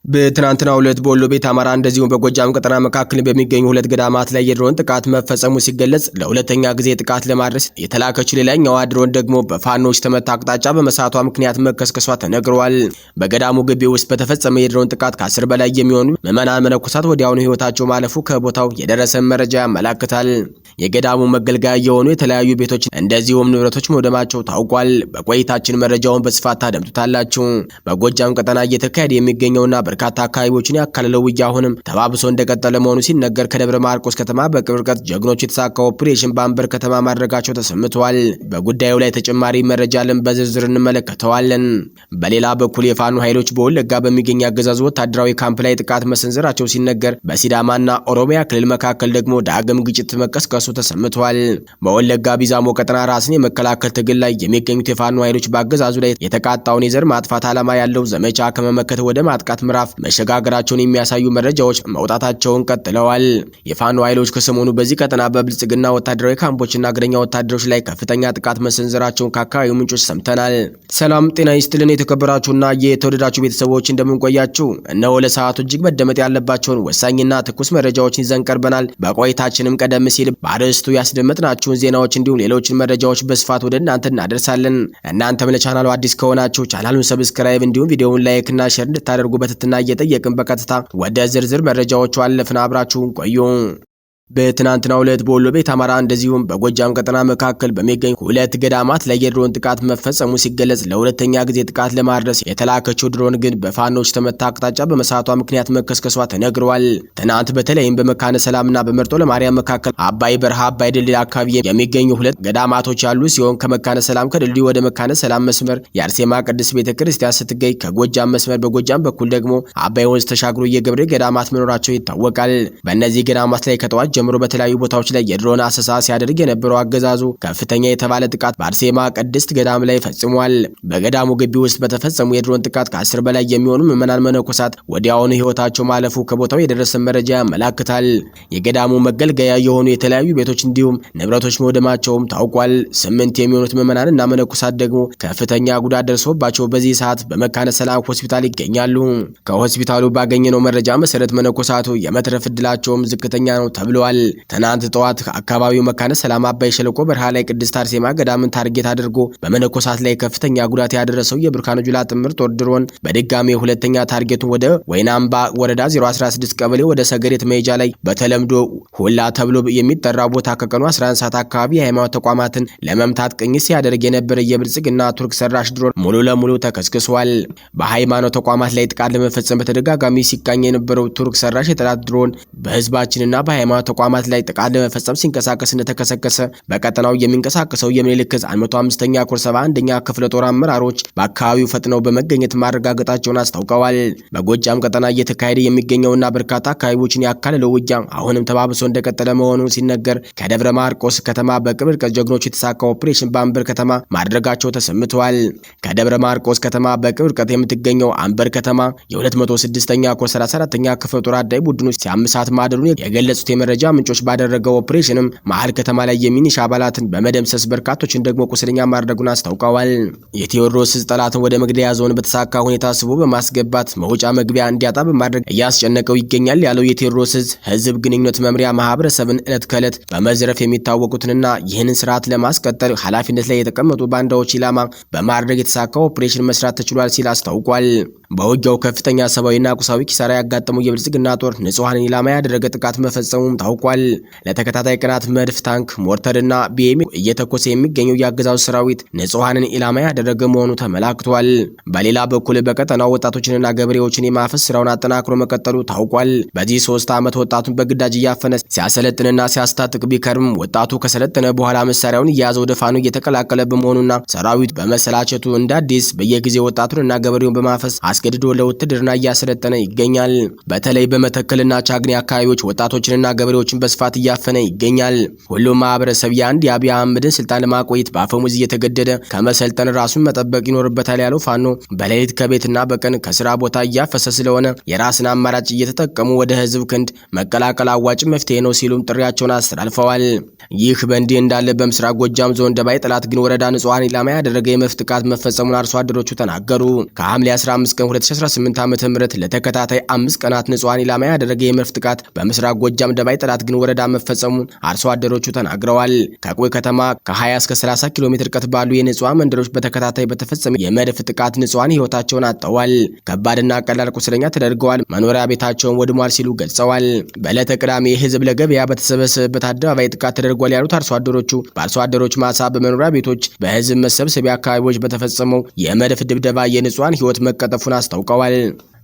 በትናንትናው ዕለት በወሎ ቤት አማራ እንደዚሁም በጎጃም ቀጠና መካከል በሚገኙ ሁለት ገዳማት ላይ የድሮን ጥቃት መፈጸሙ ሲገለጽ፣ ለሁለተኛ ጊዜ ጥቃት ለማድረስ የተላከችው ሌላኛዋ ድሮን ደግሞ በፋኖች ተመታ አቅጣጫ በመሳቷ ምክንያት መከስከሷ ተነግሯል። በገዳሙ ግቢ ውስጥ በተፈጸመ የድሮን ጥቃት ከ10 በላይ የሚሆኑ ምዕመናን መነኮሳት ወዲያውኑ ሕይወታቸው ማለፉ ከቦታው የደረሰ መረጃ ያመላክታል። የገዳሙ መገልገያ የሆኑ የተለያዩ ቤቶች እንደዚሁም ንብረቶች መውደማቸው ታውቋል። በቆይታችን መረጃውን በስፋት ታደምጡታላችሁ። በጎጃም ቀጠና እየተካሄደ የሚገኘውና በርካታ አካባቢዎችን ያካለለው ውጊያ አሁንም ተባብሶ እንደቀጠለ መሆኑ ሲነገር፣ ከደብረ ማርቆስ ከተማ በቅርብ ርቀት ጀግኖች የተሳካ ኦፕሬሽን በአንበር ከተማ ማድረጋቸው ተሰምተዋል። በጉዳዩ ላይ ተጨማሪ መረጃ ለን በዝርዝር እንመለከተዋለን። በሌላ በኩል የፋኖ ኃይሎች በወለጋ በሚገኝ አገዛዙ ወታደራዊ ካምፕ ላይ ጥቃት መሰንዘራቸው ሲነገር፣ በሲዳማና ኦሮሚያ ክልል መካከል ደግሞ ዳግም ግጭት መቀስቀሱ ተሰምቷል። በወለጋ ቢዛሞ ቀጠና ራስን የመከላከል ትግል ላይ የሚገኙት የፋኖ ኃይሎች በአገዛዙ ላይ የተቃጣውን የዘር ማጥፋት ዓላማ ያለው ዘመቻ ከመመከት ወደ ማጥቃት ምዕራፍ መሸጋገራቸውን የሚያሳዩ መረጃዎች መውጣታቸውን ቀጥለዋል። የፋኖ ኃይሎች ከሰሞኑ በዚህ ቀጠና በብልጽግና ወታደራዊ ካምፖችና እግረኛ ወታደሮች ላይ ከፍተኛ ጥቃት መሰንዘራቸውን ከአካባቢው ምንጮች ሰምተናል። ሰላም ጤና ይስጥልን። የተከበራችሁና የተወደዳችሁ ቤተሰቦች፣ እንደምን ቆያችሁ? እነሆ ለሰዓቱ እጅግ መደመጥ ያለባቸውን ወሳኝና ትኩስ መረጃዎችን ይዘን ቀርበናል። በቆይታችንም ቀደም ሲል በአርዕስቱ ያስደመጥናችሁን ዜናዎች እንዲሁም ሌሎችን መረጃዎች በስፋት ወደ እናንተ እናደርሳለን። እናንተም ለቻናሉ አዲስ ከሆናችሁ ቻናሉን subscribe እንዲሁም ቪዲዮውን like እና share እንድታደርጉ በትህትና እየጠየቅን በቀጥታ ወደ ዝርዝር መረጃዎቹ አለፍን። አብራችሁን ቆዩ። በትናንትናው ዕለት በወሎ ቤት አማራ እንደዚሁም በጎጃም ቀጠና መካከል በሚገኝ ሁለት ገዳማት ላይ የድሮን ጥቃት መፈጸሙ ሲገለጽ፣ ለሁለተኛ ጊዜ ጥቃት ለማድረስ የተላከችው ድሮን ግን በፋኖች ተመታ አቅጣጫ በመሳቷ ምክንያት መከስከሷ ተነግሯል። ትናንት በተለይም በመካነ ሰላምና በመርጦ ለማርያም መካከል አባይ በረሃ አባይ ድልድይ አካባቢ የሚገኙ ሁለት ገዳማቶች ያሉ ሲሆን፣ ከመካነ ሰላም ከድልድዩ ወደ መካነ ሰላም መስመር የአርሴማ ቅድስት ቤተ ክርስቲያን ስትገኝ፣ ከጎጃም መስመር በጎጃም በኩል ደግሞ አባይ ወንዝ ተሻግሮ የገብርኤል ገዳማት መኖራቸው ይታወቃል። በእነዚህ ገዳማት ላይ ከጠዋት ጀምሮ በተለያዩ ቦታዎች ላይ የድሮን አሰሳ ሲያደርግ የነበረው አገዛዙ ከፍተኛ የተባለ ጥቃት በአርሴማ ቅድስት ገዳም ላይ ፈጽሟል። በገዳሙ ግቢ ውስጥ በተፈጸሙ የድሮን ጥቃት ከ10 በላይ የሚሆኑ ምዕመናን መነኮሳት ወዲያውኑ ሕይወታቸው ማለፉ ከቦታው የደረሰ መረጃ ያመላክታል። የገዳሙ መገልገያ የሆኑ የተለያዩ ቤቶች እንዲሁም ንብረቶች መውደማቸውም ታውቋል። 8 የሚሆኑት ምዕመናን እና መነኮሳት ደግሞ ከፍተኛ ጉዳት ደርሶባቸው በዚህ ሰዓት በመካነ ሰላም ሆስፒታል ይገኛሉ። ከሆስፒታሉ ባገኘነው መረጃ መሰረት መነኮሳቱ የመትረፍ ዕድላቸውም ዝቅተኛ ነው ተብለዋል። ትናንት ጠዋት አካባቢው መካነ ሰላም አባይ ሸለቆ በረሃ ላይ ቅድስት አርሴማ ገዳምን target አድርጎ በመነኮሳት ላይ ከፍተኛ ጉዳት ያደረሰው የብርሃኑ ጁላ ጥምር ጦር ድሮን በድጋሚ ሁለተኛ target ኡን ወደ ወይናምባ ወረዳ 016 ቀበሌ ወደ ሰገሬት መሄጃ ላይ በተለምዶ ሁላ ተብሎ የሚጠራው ቦታ ከቀኑ 11 ሰዓት አካባቢ የሃይማኖት ተቋማትን ለመምታት ቅኝት ሲያደርግ የነበረ የብልጽግና ቱርክ ሰራሽ ድሮን ሙሉ ለሙሉ ተከስክሷል። በሃይማኖት ተቋማት ላይ ጥቃት ለመፈጸም በተደጋጋሚ ሲቃኝ የነበረው ቱርክ ሰራሽ የጠላት ድሮን በህዝባችንና በሃይማኖት ተቋማት ላይ ጥቃት ለመፈጸም ሲንቀሳቀስ እንደተከሰከሰ በቀጠናው የሚንቀሳቀሰው የምኒልክ ዕዝ 105ኛ ኮር 71ኛ ክፍለ ጦር አመራሮች በአካባቢው ፈጥነው በመገኘት ማረጋገጣቸውን አስታውቀዋል። በጎጃም ቀጠና እየተካሄደ የሚገኘውና በርካታ አካባቢዎችን ያካለለው ውጊያ አሁንም ተባብሶ እንደቀጠለ መሆኑ ሲነገር፣ ከደብረ ማርቆስ ከተማ በቅርብ ርቀት ጀግኖች የተሳካ ኦፕሬሽን በአንበር ከተማ ማድረጋቸው ተሰምተዋል። ከደብረ ማርቆስ ከተማ በቅርብ ርቀት የምትገኘው አንበር ከተማ የ206ኛ ኮር 34ኛ ክፍለ ጦር አዳኝ ቡድኑ ሲያምሳት ማደሩን የገለጹት የመረጃ ምንጮች፣ ባደረገው ኦፕሬሽንም መሀል ከተማ ላይ የሚኒሻ አባላትን በመደምሰስ በርካቶችን ደግሞ ቁስለኛ ማድረጉን አስታውቀዋል። የቴዎድሮስ ዕዝ ጠላትን ወደ መግደያ ዞን በተሳካ ሁኔታ ስቦ በማስገባት መውጫ መግቢያ እንዲያጣ በማድረግ እያስጨነቀው ይገኛል ያለው የቴዎድሮስ ዕዝ ህዝብ ግንኙነት መምሪያ፣ ማህበረሰብን ዕለት ከዕለት በመዝረፍ የሚታወቁትንና ይህንን ስርዓት ለማስቀጠል ኃላፊነት ላይ የተቀመጡ ባንዳዎች ኢላማ በማድረግ የተሳካ ኦፕሬሽን መስራት ተችሏል ሲል አስታውቋል። በውጊያው ከፍተኛ ሰብአዊና ቁሳዊ ኪሳራ ያጋጠመው የብልጽግና ጦር ንጹሐንን ኢላማ ያደረገ ጥቃት መፈጸሙም ታውቋል። ለተከታታይ ቀናት መድፍ፣ ታንክ፣ ሞርተርና ቢኤም እየተኮሰ የሚገኘው የአገዛዙ ሰራዊት ንጹሐንን ኢላማ ያደረገ መሆኑ ተመላክቷል። በሌላ በኩል በቀጠናው ወጣቶችንና ገበሬዎችን የማፈስ ስራውን አጠናክሮ መቀጠሉ ታውቋል። በዚህ 3 ዓመት ወጣቱን በግዳጅ እያፈነ ሲያሰለጥንና ሲያስታጥቅ ቢከርም፣ ወጣቱ ከሰለጠነ በኋላ መሳሪያውን እየያዘ ወደ ፋኖ እየተቀላቀለ በመሆኑና ሰራዊቱ በመሰላቸቱ እንደ አዲስ በየጊዜው ወጣቱንና ገበሬውን በማፈስ አስገድዶ ለውትድርና እያሰለጠነ ይገኛል። በተለይ በመተከልና ቻግኒ አካባቢዎች ወጣቶችንና ገበሬዎችን ገበሬዎችን በስፋት እያፈነ ይገኛል። ሁሉም ማህበረሰብ የአንድ የአብይ አህመድን ስልጣን ለማቆየት በአፈሙዝ እየተገደደ ከመሰልጠን ራሱን መጠበቅ ይኖርበታል ያለው ፋኖ በሌሊት ከቤትና በቀን ከስራ ቦታ እያፈሰ ስለሆነ የራስን አማራጭ እየተጠቀሙ ወደ ህዝብ ክንድ መቀላቀል አዋጭ መፍትሄ ነው ሲሉም ጥሪያቸውን አስተላልፈዋል። ይህ በእንዲህ እንዳለ በምስራቅ ጎጃም ዞን ደባይ ጥላት ግን ወረዳ ንጹሃን ኢላማ ያደረገ የመድፍ ጥቃት መፈጸሙን አርሶ አደሮቹ ተናገሩ። ከሐምሌ 15 ቀን 2018 ዓ.ም ለተከታታይ 5 ቀናት ንጹሃን ኢላማ ያደረገ የመድፍ ጥቃት በምስራቅ ጎጃም ደባይ ጥላት ግን ወረዳ መፈጸሙን አርሶ አደሮቹ ተናግረዋል። ከቁይ ከተማ ከ20 እስከ 30 ኪሎ ሜትር ርቀት ባሉ የንጹሃን መንደሮች በተከታታይ በተፈጸመ የመድፍ ጥቃት ንጹሃን ህይወታቸውን አጥተዋል። ከባድና ቀላል ቁስለኛ ተደርገዋል፣ መኖሪያ ቤታቸውን ወድሟል ሲሉ ገልጸዋል። በዕለተ ቅዳሜ ህዝብ ለገበያ በተሰበሰበበት አደባባይ ጥቃት ተደርጓል ያሉት አርሶ አደሮቹ በአርሶ አደሮች ማሳ፣ በመኖሪያ ቤቶች፣ በህዝብ መሰብሰቢያ አካባቢዎች በተፈጸመው የመድፍ ድብደባ የንጹሃን ህይወት መቀጠፉን አስታውቀዋል።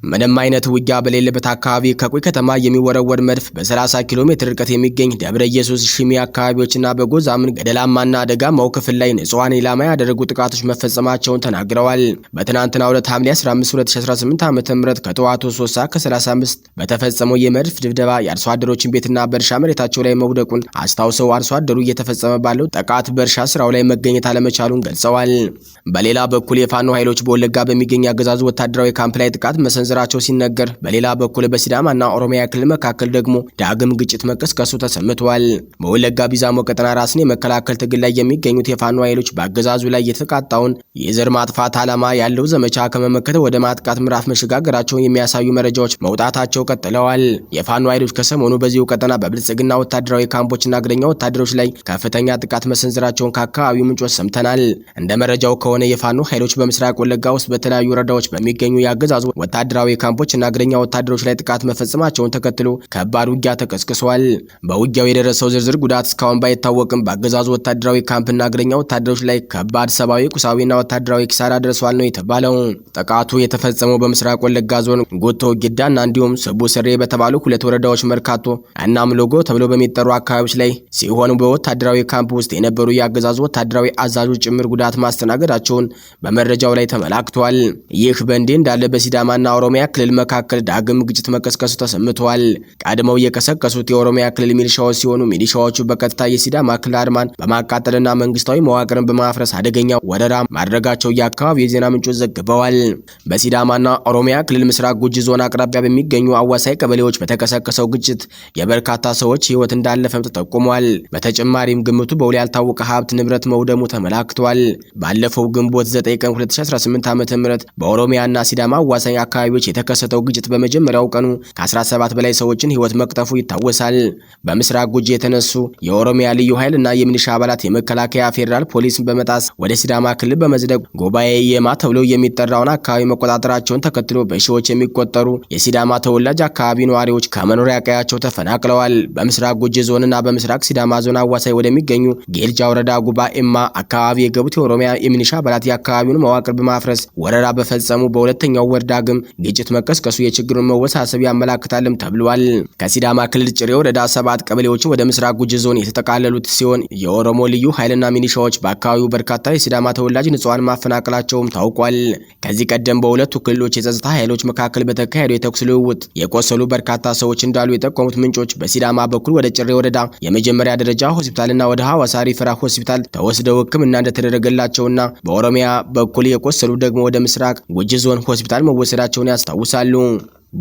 ምንም አይነት ውጊያ በሌለበት አካባቢ ከቁይ ከተማ የሚወረወር መድፍ በ30 ኪሎ ሜትር ርቀት የሚገኝ ደብረ ኢየሱስ ሽሚ አካባቢዎችና በጎዛምን ገደላማና ደጋማው ክፍል ላይ ንጹሃን ኢላማ ያደረጉ ጥቃቶች መፈጸማቸውን ተናግረዋል። በትናንትናው ዕለት ሐምሌ 15 2018 ዓ.ም ከጠዋቱ 3 ሰዓት ከ35 በተፈጸመው የመድፍ ድብደባ የአርሶ አደሮችን ቤትና በእርሻ መሬታቸው ላይ መውደቁን አስታውሰው አርሶ አደሩ እየተፈጸመ ባለው ጥቃት በእርሻ ስራው ላይ መገኘት አለመቻሉን ገልጸዋል። በሌላ በኩል የፋኖ ኃይሎች በወለጋ በሚገኝ አገዛዙ ወታደራዊ ካምፕ ላይ ጥቃት መሰንዘራቸው ሲነገር፣ በሌላ በኩል በሲዳማና ኦሮሚያ ክልል መካከል ደግሞ ዳግም ግጭት መቀስቀሱ ተሰምቷል። በወለጋ ቢዛሞ ቀጠና ራስን የመከላከል ትግል ላይ የሚገኙት የፋኖ ኃይሎች በአገዛዙ ላይ የተቃጣውን የዘር ማጥፋት ዓላማ ያለው ዘመቻ ከመመከት ወደ ማጥቃት ምዕራፍ መሸጋገራቸውን የሚያሳዩ መረጃዎች መውጣታቸው ቀጥለዋል። የፋኖ ኃይሎች ከሰሞኑ በዚሁ ቀጠና በብልጽግና ወታደራዊ ካምፖችና እግረኛ ወታደሮች ላይ ከፍተኛ ጥቃት መሰንዘራቸውን ከአካባቢው ምንጮች ሰምተናል። እንደ መረጃው ከሆነ የፋኖ ኃይሎች በምስራቅ ወለጋ ውስጥ በተለያዩ ወረዳዎች በሚገኙ የአገዛዙ ወታደራዊ ካምፖች እና እግረኛ ወታደሮች ላይ ጥቃት መፈጸማቸውን ተከትሎ ከባድ ውጊያ ተቀስቅሷል። በውጊያው የደረሰው ዝርዝር ጉዳት እስካሁን ባይታወቅም በአገዛዙ ወታደራዊ ካምፕና እግረኛ ወታደሮች ላይ ከባድ ሰብአዊ፣ ቁሳዊና ወታደራዊ ኪሳራ ደርሷል ነው የተባለው። ጥቃቱ የተፈጸመው በምስራቅ ወለጋ ዞን ጎቶ ጊዳና እንዲሁም ስቡ ስሬ በተባሉ ሁለት ወረዳዎች መርካቶ እናም ሎጎ ተብሎ በሚጠሩ አካባቢዎች ላይ ሲሆኑ በወታደራዊ ካምፕ ውስጥ የነበሩ የአገዛዙ ወታደራዊ አዛዦች ጭምር ጉዳት ማስተናገዳቸውን በመረጃው ላይ ተመላክቷል። ይህ በእንዲህ እንዳለ በሲዳማና ኦሮሚያ ክልል መካከል ዳግም ግጭት መቀስቀሱ ተሰምቷል። ቀድመው የቀሰቀሱት የኦሮሚያ ክልል ሚሊሻዎች ሲሆኑ ሚሊሻዎቹ በቀጥታ የሲዳማ ክልል አድማን በማቃጠልና መንግስታዊ መዋቅርን በማፍረስ አደገኛ ወረራ ማድረጋቸው የአካባቢው የዜና ምንጮች ዘግበዋል። በሲዳማና ኦሮሚያ ክልል ምስራቅ ጉጂ ዞን አቅራቢያ በሚገኙ አዋሳኝ ቀበሌዎች በተቀሰቀሰው ግጭት የበርካታ ሰዎች ሕይወት እንዳለፈም ተጠቁሟል። በተጨማሪም ግምቱ በውል ያልታወቀ ሀብት ንብረት መውደሙ ተመላክቷል። ባለፈው ግንቦት 9 ቀን 2018 ዓ.ም በኦሮሚያና ሲዳማ አዋሳኝ አካባቢዎች የተከሰተው ግጭት በመጀመሪያው ቀኑ ከ17 በላይ ሰዎችን ሕይወት መቅጠፉ ይታወሳል። በምስራቅ ጉጂ የተነሱ የኦሮሚያ ልዩ ኃይል እና የሚሊሻ አባላት የመከላከያ ፌዴራል ፖሊስን በመጣስ ወደ ሲዳማ ክልል በመዝለቅ ጉባኤ የማ ተብሎ የሚጠራውን አካባቢ መቆጣጠራቸውን ተከትሎ በሺዎች የሚቆጠሩ የሲዳማ ተወላጅ አካባቢ ነዋሪዎች ከመኖሪያ ቀያቸው ተፈናቅለዋል። በምስራቅ ጉጂ ዞንና በምስራቅ ሲዳማ ዞን አዋሳኝ ወደሚገኙ ጌልጃ ወረዳ ጉባኤማ አካባቢ የገቡት የኦሮሚያ የሚሊሻ አባላት የአካባቢውን መዋቅር በማፍረስ ወረራ በፈጸሙ በሁለተኛው ወር ዳግም ግጭት መቀስቀሱ የችግሩን መወሳሰብ ያመላክታልም ተብሏል። ከሲዳማ ክልል ጭሬ ወረዳ 7 ቀበሌዎችን ወደ ምስራቅ ጉጂ ዞን የተጠቃለሉት ሲሆን የኦሮሞ ልዩ ኃይልና ሚሊሻዎች በአካባቢው በርካታ የሲዳማ ተወላጅ ንጹሃን ማፈናቀላቸውም ታውቋል። ከዚህ ቀደም በሁለቱ ክልሎች የጸጥታ ኃይሎች መካከል በተካሄደው የተኩስ ልውውጥ የቆሰሉ በርካታ ሰዎች እንዳሉ የጠቆሙት ምንጮች በሲዳማ በኩል ወደ ጭሬ ወረዳ የመጀመሪያ ደረጃ ሆስፒታልና ወደ ሐዋሳ ሪፈራል ሆስፒታል ተወስደው ሕክምና እንደተደረገላቸውና በኦሮሚያ በኩል የቆሰሉ ደግሞ ወደ ምስራቅ ጉጂ ዞን ሆስፒታል መወሰዳቸውን ያስታውሳሉ።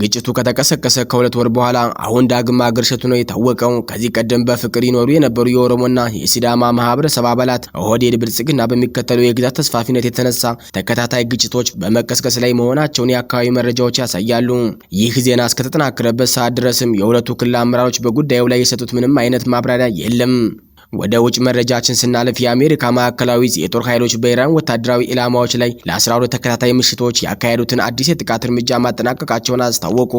ግጭቱ ከተቀሰቀሰ ከ2 ወር በኋላ አሁን ዳግም ማገርሸቱ ነው የታወቀው። ከዚህ ቀደም በፍቅር ይኖሩ የነበሩ የኦሮሞና የሲዳማ ማህበረሰብ አባላት ኦህዴድ ብልጽግና በሚከተለው የግዛት ተስፋፊነት የተነሳ ተከታታይ ግጭቶች በመቀስቀስ ላይ መሆናቸውን የአካባቢ መረጃዎች ያሳያሉ። ይህ ዜና እስከተጠናከረበት ሰዓት ድረስም የሁለቱ ክልል አመራሮች በጉዳዩ ላይ የሰጡት ምንም አይነት ማብራሪያ የለም። ወደ ውጭ መረጃችን ስናልፍ የአሜሪካ ማዕከላዊ የጦር ኃይሎች በኢራን ወታደራዊ ኢላማዎች ላይ ለ12 ተከታታይ ምሽቶች ያካሄዱትን አዲስ የጥቃት እርምጃ ማጠናቀቃቸውን አስታወቁ።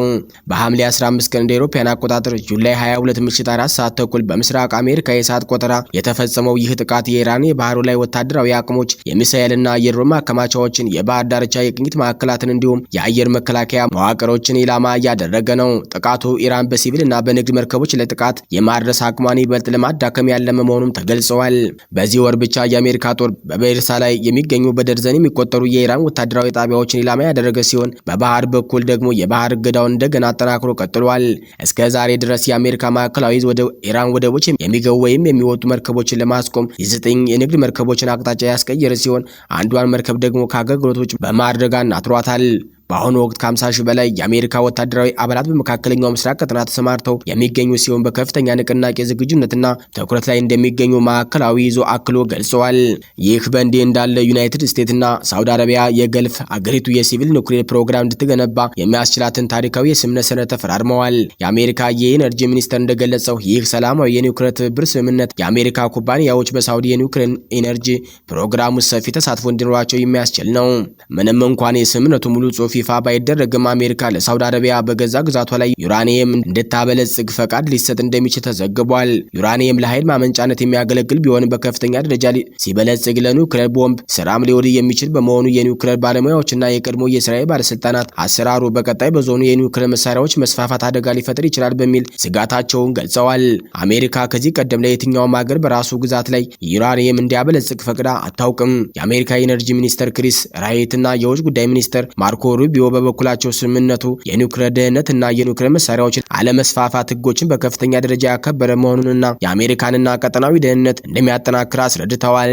በሐምሌ 15 ቀን እንደ አውሮፓውያን አቆጣጠር ጁላይ 22 ምሽት 4 ሰዓት ተኩል በምስራቅ አሜሪካ የሰዓት ቆጠራ የተፈጸመው ይህ ጥቃት የኢራን የባህሩ ላይ ወታደራዊ አቅሞች፣ የሚሳኤልና የድሮን ማከማቻዎችን፣ የባህር ዳርቻ የቅኝት ማዕከላትን እንዲሁም የአየር መከላከያ መዋቅሮችን ኢላማ እያደረገ ነው። ጥቃቱ ኢራን በሲቪል እና በንግድ መርከቦች ላይ ጥቃት የማድረስ አቅሟን ይበልጥ ለማዳከም ያለመ መሆኑም ተገልጸዋል። በዚህ ወር ብቻ የአሜሪካ ጦር በቤርሳ ላይ የሚገኙ በደርዘን የሚቆጠሩ የኢራን ወታደራዊ ጣቢያዎችን ኢላማ ያደረገ ሲሆን፣ በባህር በኩል ደግሞ የባህር እገዳውን እንደገና አጠናክሮ ቀጥሏል። እስከ ዛሬ ድረስ የአሜሪካ ማዕከላዊ ወደ ኢራን ወደቦች የሚገቡ ወይም የሚወጡ መርከቦችን ለማስቆም የ9 የንግድ መርከቦችን አቅጣጫ ያስቀየረ ሲሆን፣ አንዷን መርከብ ደግሞ ከአገልግሎት ውጭ በማድረግ አናትሯታል። በአሁኑ ወቅት ከ50 ሺህ በላይ የአሜሪካ ወታደራዊ አባላት በመካከለኛው ምስራቅ ቀጠና ተሰማርተው የሚገኙ ሲሆን፣ በከፍተኛ ንቅናቄ፣ ዝግጁነትና ትኩረት ላይ እንደሚገኙ ማዕከላዊ እዙ አክሎ ገልጸዋል። ይህ በእንዲህ እንዳለ ዩናይትድ ስቴትስና ሳውዲ አረቢያ የገልፍ አገሪቱ የሲቪል ኑክሌር ፕሮግራም እንድትገነባ የሚያስችላትን ታሪካዊ የስምምነት ሰነድ ተፈራርመዋል። የአሜሪካ የኤነርጂ ሚኒስተር እንደገለጸው ይህ ሰላማዊ የኒውክሌር ትብብር ስምምነት የአሜሪካ ኩባንያዎች በሳውዲ የኒውክሌር ኤነርጂ ፕሮግራም ውስጥ ሰፊ ተሳትፎ እንዲኖራቸው የሚያስችል ነው። ምንም እንኳን የስምምነቱ ሙሉ ጽሑፍ ይፋ ባይደረግም፣ አሜሪካ ለሳውዲ አረቢያ በገዛ ግዛቷ ላይ ዩራኒየም እንድታበለጽግ ፈቃድ ሊሰጥ እንደሚችል ተዘግቧል። ዩራኒየም ለኃይል ማመንጫነት የሚያገለግል ቢሆንም፣ በከፍተኛ ደረጃ ሲበለጽግ ለኒውክሌር ቦምብ ስራም ሊውል የሚችል በመሆኑ የኒውክሌር ባለሙያዎችና የቀድሞ የእስራኤል ባለስልጣናት አሰራሩ በቀጣይ በዞኑ የኒውክሌር መሳሪያዎች መስፋፋት አደጋ ሊፈጥር ይችላል በሚል ስጋታቸውን ገልጸዋል። አሜሪካ ከዚህ ቀደም ለየትኛውም ሀገር በራሱ ግዛት ላይ ዩራኒየም እንዲያበለጽግ ፈቅዳ አታውቅም። የአሜሪካ የኤነርጂ ሚኒስተር ክሪስ ራይትና የውጭ ጉዳይ ሚኒስተር ማርኮ ሩቢዮ በበኩላቸው ስምምነቱ የኒውክሌር ደህንነት እና የኒውክሌር መሳሪያዎችን አለመስፋፋት ህጎችን በከፍተኛ ደረጃ ያከበረ መሆኑንና የአሜሪካንና ቀጠናዊ ደህንነት እንደሚያጠናክር አስረድተዋል።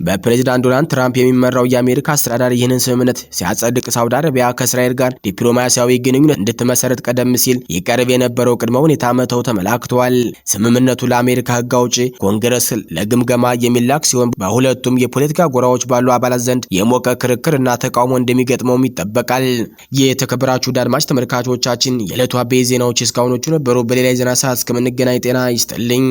በፕሬዚዳንት ዶናልድ ትራምፕ የሚመራው የአሜሪካ አስተዳደር ይህንን ስምምነት ሲያጸድቅ፣ ሳውዲ አረቢያ ከእስራኤል ጋር ዲፕሎማሲያዊ ግንኙነት እንድትመሰረት ቀደም ሲል ይቀርብ የነበረው ቅድመ ሁኔታ መተው ተመላክቷል። ስምምነቱ ለአሜሪካ ህግ አውጪ ኮንግረስ ለግምገማ የሚላክ ሲሆን፣ በሁለቱም የፖለቲካ ጎራዎች ባሉ አባላት ዘንድ የሞቀ ክርክር እና ተቃውሞ እንደሚገጥመውም ይጠበቃል። የተከበራችሁ አድማጭ ተመልካቾቻችን፣ የዕለቱ አበይት ዜናዎች እስካሁኖቹ ነበሩ። በሌላ የዜና ሰዓት እስከምንገናኝ ጤና ይስጥልኝ።